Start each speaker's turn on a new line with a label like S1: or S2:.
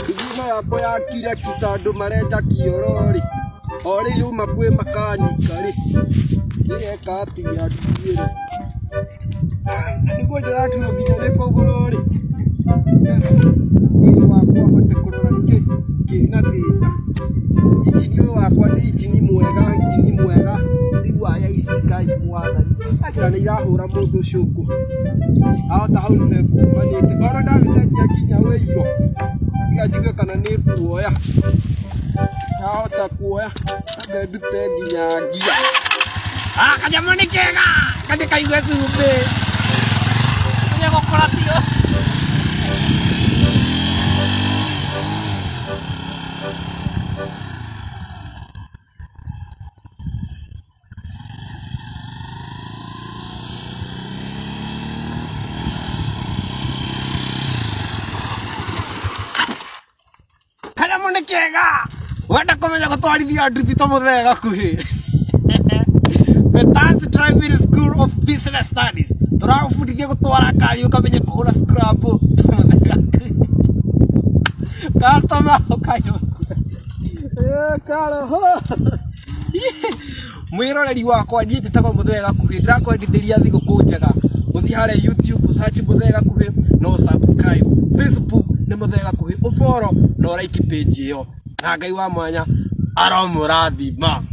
S1: Nduthi yakwa ya kireki tondũ marenja kĩoro rĩ, o rĩ yuma kwĩ makanika rĩ, ĩreka atĩa nduthi ĩno? Nĩguo ndĩraturwo nginya nĩ kũgũrũ rĩ, mwĩrĩ wakwa ũhote kũrora nĩkĩ kĩna thĩna. Injini ũyũ wakwa nĩ injini mwega, injini mwega, rĩu waya ici Ngai mwathani, anjĩra nĩ irahũra mũndũ ũcio. Ahota hau nĩ hekumanĩte, ona ndamĩcenjia nginya ũiro, tiga njigue kana nĩ ĩkuoya, yahota kuoya ambe ndute nginya ngia.
S2: Ah, kanyamũ nĩ kega kanje kaigue cumbĩ Nĩ gũkũra biũ. Kanyamũ nĩ kega wenda kũmenya gũtwarithia nduthi ta mũthee gakuhĩ Betans Driving School of Business Studies tũragũbundithia gũtwara ngari ũkamenya kũhũra scrabble ta mũthee gakuhĩ customer ũkanyua
S1: Karoho.
S2: Mwĩroreri wakwa niĩ njĩtagwo Mũthee Gakuhĩ, ndĩrakwendithĩria thigũkũ njega, ũthiĩ harĩa YouTube search Mũthee Gakuhĩ na ũ subscribe, Facebook nĩ Mũthee Gakuhĩ, ũ follow na ũ like page ĩyo, na Ngai wa mwanya aromũrathima.